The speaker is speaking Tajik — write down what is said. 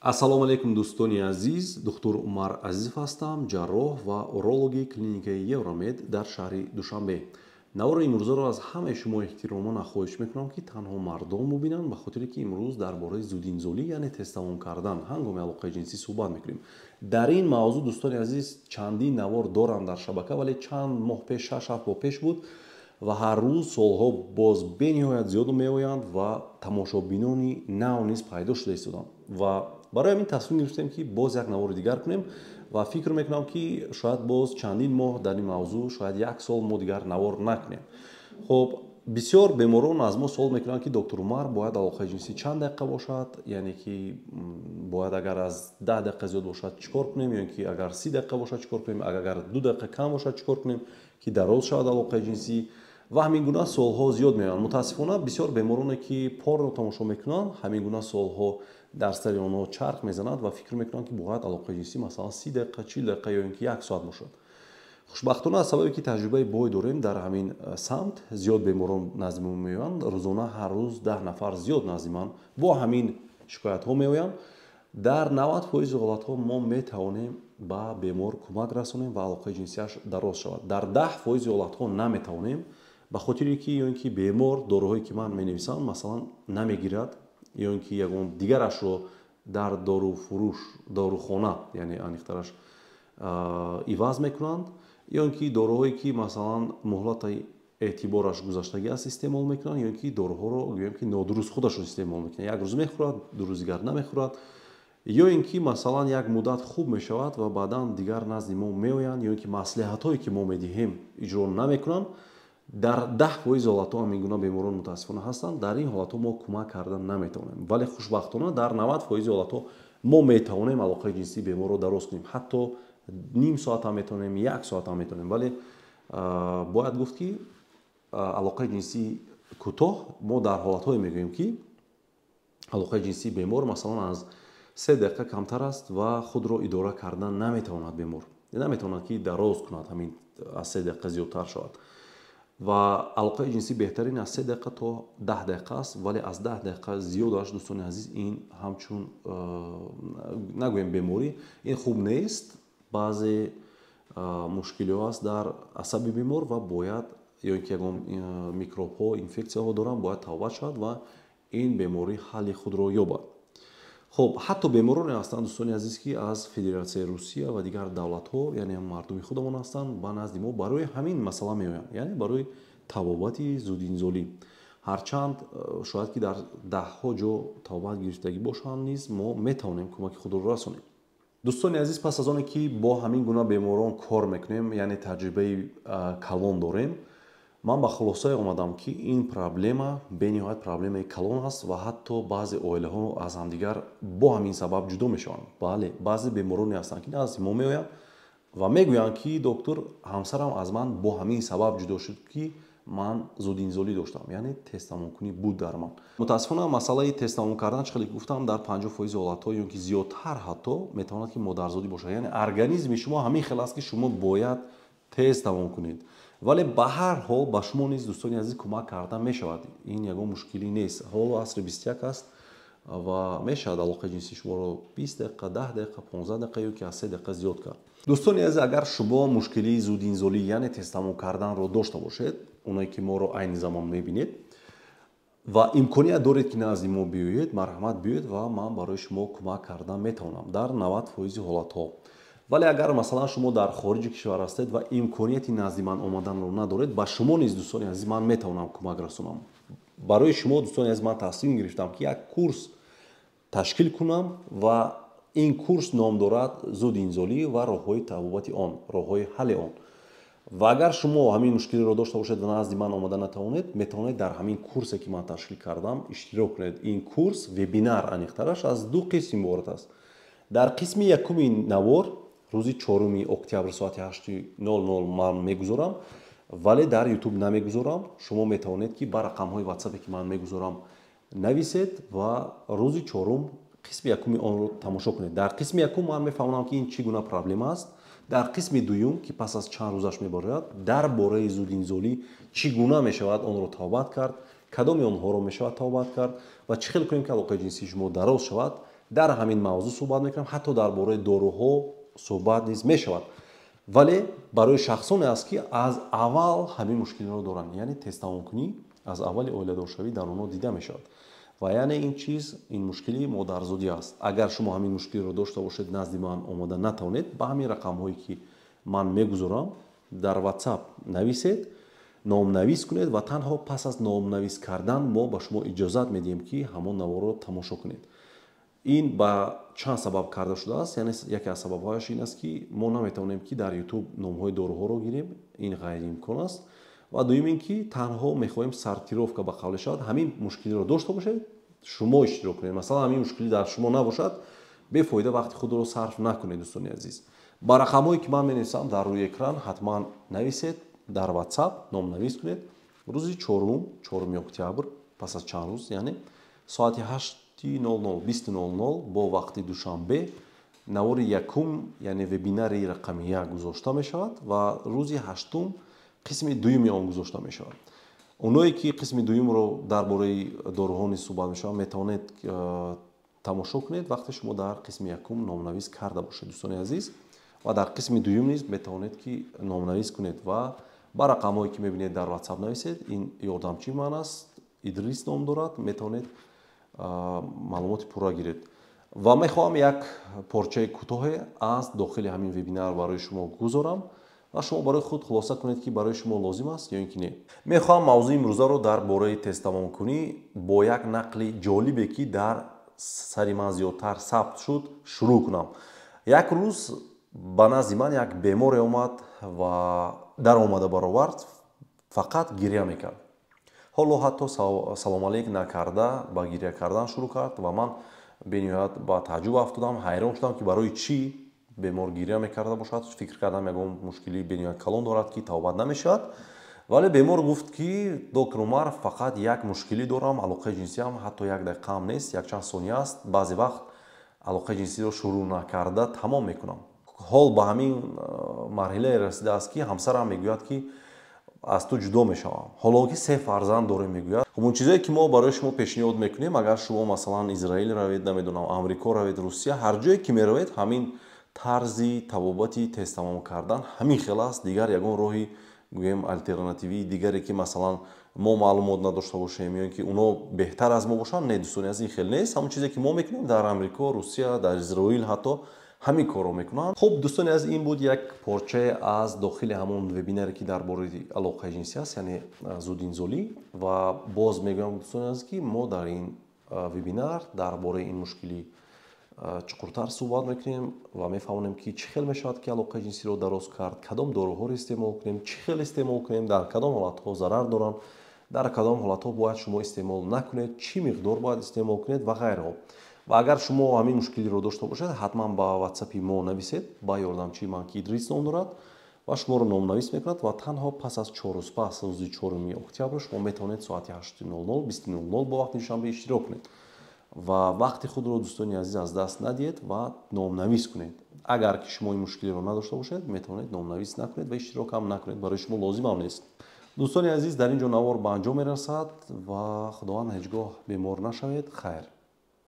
Ассалому алайкум, дӯстони азиз. Духтур Умар Азизов ҳастам, ҷарроҳ ва урологи клиникаи Евромед дар шаҳри Душанбе. Навори имрӯзаро аз ҳамаи шумо эҳтиромона хоҳиш мекунам, ки танҳо мардон бубинанд, ба хотире ки имрӯз дар бораи зудинзолӣ, яъне тезтамом кардан ҳангоми алоқаи ҷинсӣ суҳбат мекунем. Дар ин мавзӯъ, дӯстони азиз, чандин навор дорам дар шабака, вале чанд моҳ пеш, 6-7 моҳ пеш буд ва ҳар рӯз суолҳо боз бениҳоят зиёд меоянд ва тамошобинони нав низ пайдо шуда истоданд ва барои ҳамин тасмим гирифтем, ки боз як навори дигар кунем ва фикр мекунам, ки шояд боз чандин моҳ дар ин мавзӯъ, шояд як сол мо дигар навор накунем. Хуб, бисёр беморон аз мо суол мекунанд, ки доктор Умар, бояд алоқаи ҷинсӣ чанд дақиқа бошад, яъне ки бояд агар аз 10 дақиқа зиёд бошад, чӣ кор кунем, ё ин ки агар 30 дақиқа бошад, чӣ кор кунем, агар 2 дақиқа кам бошад, чӣ кор кунем, ки дароз шавад алоқаи ҷинсӣ, ва ҳамин гуна суолҳо зиёд меоянд. Мутаассифона, бисёр бемороне, ки порно тамошо мекунанд, ҳамин гуна суолҳо дар сари онҳо чарх мезанад ва фикр мекунанд, ки бояд алоқаи ҷинсӣ, масалан, 30 дақиқа, 40 дақиқа ё ин ки як соат бошад. Хушбахтона, аз сабабе ки таҷрибаи бой дорем дар ҳамин самт, зиёд беморон назди мо меоянд. Рӯзона, ҳар рӯз 10 нафар зиёд назди ман бо ҳамин шикоятҳо меоянд. Дар 90% ҳолатҳо мо метавонем ба бемор кӯмак расонем ва алоқаи ҷинсиаш дароз шавад. Дар 10% ҳолатҳо наметавонем, ба хотире ки ё ин ки бемор доруҳое, ки ман менависам, масалан, намегирад, ё ин ки ягон дигарашро дар доруфурӯш, дорухона, яъне аниқтараш, иваз мекунанд, ё ин ки доруҳое, ки, масалан, муҳлати эътибораш гузаштагӣ аст, истеъмол мекунанд, ё ин ки доруҳоро, гӯем ки, нодуруст худашон истеъмол мекунанд: як рӯз мехӯрад, 2 рӯз дигар намехӯрад, ё ин ки, масалан, як муддат хуб мешавад ва баъдан дигар назди мо меоянд, ё ин ки маслиҳатҳое, ки мо медиҳем, иҷро намекунанд. Дар 10% ҳолатҳо ҳамин гуна беморон, мутаассифона, ҳастанд. Дар ин ҳолатҳо мо кӯмак кардан наметавонем, вале хушбахтона дар 90% ҳолатҳо мо метавонем алоқаи ҷинсии беморро дароз кунем. Ҳатто ним соат ҳам метавонем, як соат ҳам метавонем. Вале бояд гуфт, ки алоқаи ҷинсии кӯтоҳ мо дар ҳолатҳое мегӯем, ки алоқаи ҷинсии бемор, масалан, аз 3 дақиқа камтар аст ва худро идора кардан наметавонад. Бемор наметавонад, ки дароз кунад, ҳамин аз 3 дақиқа зиёдтар шавад. Ва алоқаи ҷинсӣ беҳтарин аз 3 дақиқа то 10 дақиқа аст, вале аз 10 дақиқа зиёдаш, дӯстони азиз, ин ҳамчун нагӯем беморӣ, ин хуб нест. Баъзе мушкилиҳо аст дар асаби бемор ва бояд, ё ин ки ягон микробҳо, инфексияҳо доранд, бояд табобат шавад ва ин беморӣ ҳалли худро ёбад. Хуб, ҳатто бемороне ҳастанд, дӯстони азиз, ки аз Федератсияи Русия ва дигар давлатҳо, яъне мардуми худамон ҳастанд, ба назди мо барои ҳамин масъала меоянд, яъне барои табобати зудинзолӣ. Ҳарчанд шояд ки дар даҳҳо ҷо табобат гирифтагӣ бошанд низ, мо метавонем кӯмаки худро расонем. Дӯстони азиз, пас аз оне ки бо ҳамин гуна беморон кор мекунем, яъне таҷрибаи калон дорем, ман ба хулосае омадам, ки ин проблема бениҳоят проблемаи калон аст ва ҳатто баъзе оилаҳо аз ҳамдигар бо ҳамин сабаб ҷудо мешаванд. Бале, баъзе бемороне ҳастанд, ки назди мо меоянд ва мегӯянд, ки доктор, ҳамсарам аз ман бо ҳамин сабаб ҷудо шуд, ки ман зудинзолӣ доштам, яъне тезтамомкунӣ буд дар ман. Мутаассифона, масъалаи тезтамом кардан, чӣ хеле гуфтам, дар 50% ҳолатҳо ё ки зиёдтар ҳатто метавонад, ки модарзодӣ бошад, яъне организми шумо ҳамин хел аст, ки шумо бояд тез тамом кунед. Вале ба ҳар ҳол ба шумо низ, дӯстони азиз, кӯмак карда мешавад. Ин ягон мушкилӣ нест. Ҳоло асри 21 аст ва мешавад алоқаи ҷинсии шуморо 20 дақиқа, 10 дақиқа, 15 дақиқа ё ки аз 3 дақиқа зиёд кард. Дӯстони азиз, агар шумо мушкилии зудинзолӣ, яъне тезтамом карданро дошта бошед, оное ки моро айни замон мебинед ва имконият доред, ки назди мо биёед, марҳамат, биёед ва ман барои шумо кӯмак кардан метавонам дар 90% ҳолатҳо. Вале агар, масалан, шумо дар хориҷи кишвар ҳастед ва имконияти назди ман омаданро надоред, ба шумо низ, дӯстони азиз, ман метавонам кӯмак расонам. Барои шумо, дӯстони азиз, ман тасмим гирифтам, ки як курс ташкил кунам ва ин курс ном дорад «Зудинзолӣ ва роҳҳои табобати он, роҳҳои ҳалли он». Ва агар шумо ҳамин мушкилиро дошта бошед ва назди ман омада натавонед, метавонед дар ҳамин курсе, ки ман ташкил кардам, иштирок кунед. Ин курс, вебинар аниқтараш, аз ду қисм иборат аст. Дар қисми якуми навор рӯзи 4 октябр соати 8:00 ман мегузорам, вале дар Ютуб намегузорам. Шумо метавонед, ки ба рақамҳои Ватсапе, ки ман мегузорам, нависед ва рӯзи чорум қисми якуми онро тамошо кунед. Дар қисми якум ман мефаҳмонам, ки ин чӣ гуна проблема аст. Дар қисми дуюм, ки пас аз чанд рӯзаш мебарояд, дар бораи зудинзолӣ, чӣ гуна мешавад онро табобат кард, кадоми онҳоро мешавад табобат кард ва чӣ хел кунем, ки алоқаи ҷинсии шумо дароз шавад. Дар ҳамин мавзӯъ суҳбат мекунам, ҳатто дар бораи доруҳо суҳбат низ мешавад. Вале барои шахсоне аст, ки аз аввал ҳамин мушкилиро доранд, яъне тезтамомкунӣ аз аввали оиладоршавӣ дар онҳо дида мешавад. Ва яъне ин чиз, ин мушкили модарзодӣ аст. Агар шумо ҳамин мушкилиро дошта бошед, назди ман омода натавонед, ба ҳамин рақамҳое ки ман мегузорам дар WhatsApp нависед, номнавис кунед ва танҳо пас аз номнавис кардан мо ба шумо иҷозат медиҳем, ки ҳамон наворро тамошо кунед. Ин ба чанд сабаб карда шудааст. Яъне яке аз сабабҳояш ин аст, ки мо наметавонем, ки дар YouTube номҳои доруҳоро гирем, ин ғайриимкон аст. Ва дуюм ин ки танҳо мехоҳем сортировка ба қавле шавад. Ҳамин мушкилиро дошта бошед, шумо иштирок кунед. Масалан, ҳамин мушкилӣ дар шумо набошад, бефоида вақти худро сарф накунед, дӯстони азиз. Ба рақамҳое ки ман менависам дар рӯи экран, ҳатман нависед дар WhatsApp, номнавис кунед. Рӯзи чорум, 4 октябр, пас аз чанд рӯз, яъне соати 8:00, 20:00 бо вақти Душанбе, навори якум, яъне вебинари рақами як гузошта мешавад ва рӯзи ҳаштум қисми дуюми он гузошта мешавад. Оное ки қисми дуюмро дар бораи доруҳо низ суҳбат мешавад, метавонед тамошо кунед, вақте шумо дар қисми якум номнавис карда бошед, дӯстони азиз. Ва дар қисми дуюм низ метавонед, ки номнавис кунед ва ба рақамҳое ки мебинед дар WhatsApp нависед. Ин ёрдамчии ман аст, Идрис ном дорад, метавонед маълумоти пурра гиред. Ва мехоҳам як порчаи кӯтоҳе аз дохили ҳамин вебинар барои шумо гузорам ва шумо барои худ хулоса кунед, ки барои шумо лозим аст ё ин ки не. Мехоҳам мавзӯи имрӯзаро дар бораи тезтамомкунӣ бо як нақли ҷолибе, ки дар сари ман зиёдтар сабт шуд, шурӯъ кунам. Як рӯз ба назди ман як беморе омад ва даромада баровард фақат гиря мекард. Ҳоло ҳатто салом алейк накарда ба гиря кардан шурӯъ кард ва ман бениҳоят ба тааҷҷуб афтодам, ҳайрон шудам, ки барои чӣ бемор гиря мекарда бошад. Фикр кардам, ягон мушкилии бениҳоят калон дорад, ки табобат намешавад. Вале бемор гуфт, ки доктор Умар, фақат як мушкилӣ дорам: алоқаи ҷинсиам ҳатто як дақиқаам нест, якчанд сония аст. Баъзе вақт алоқаи ҷинсиро шурӯъ накарда тамом мекунам. Ҳол ба ҳамин марҳилае расидааст, ки ҳамсарам мегӯяд, ки аз ту ҷудо мешавам, ҳоло ки се фарзанд дорем, мегӯяд. Хуб, он чизое ки мо барои шумо пешниҳод мекунем, агар шумо масалан Израил равед, намедонам, Амрико равед, Русия, ҳар ҷое ки меравед, ҳамин тарзи табобати тезтамом кардан ҳамин хел аст. Дигар ягон роҳи, гӯем, алтернативии дигаре, ки масалан мо маълумот надошта бошем ё ин ки оно беҳтар аз мо бошанд, не, дӯстони азиз, ин хел нест. Ҳамон чизе ки мо мекунем, дар Амрико, Русия, дар Изроил ҳатто ҳамин корро мекунанд. Хуб, дӯстони азиз, ин буд як порчае аз дохили ҳамон вебинаре, ки дар бораи алоқаи ҷинсӣ аст, яъне зудинзолӣ. Ва боз мегӯям, дӯстони азиз, ки мо дар ин вебинар дар бораи ин мушкилӣ чуқуртар суҳбат мекунем ва мефаҳмонем, ки чӣ хел мешавад, ки алоқаи ҷинсиро дароз кард, кадом доруҳоро истеъмол кунем, чӣ хел истеъмол кунем, дар кадом ҳолатҳо зарар доранд, дар кадом ҳолатҳо бояд шумо истеъмол накунед, чӣ миқдор бояд истеъмол кунед ва ғайраҳо. Ва агар шумо ҳамин мушкилиро дошта бошед, ҳатман ба ватсапи мо нависед, ба ёрдамчии ман, ки Идрис ном дорад ва шуморо номнавис мекунад. Ва танҳо пас аз 4 рӯз пас, рӯзи 4 октябр, шумо метавонед соати 8:00, 20:00 бо вақти Душанбе иштирок кунед. Ва вақти худро, дӯстони азиз, аз даст надиҳед ва номнавис кунед. Агар ки шумо ин мушкилиро надошта бошед, метавонед номнавис накунед ва иштирок ҳам накунед, барои шумо лозимам нест. Дӯстони азиз, дар ин ҷо навор ба анҷом мерасад ва худованд ҳеҷ гоҳ бемор нашавед. Хайр.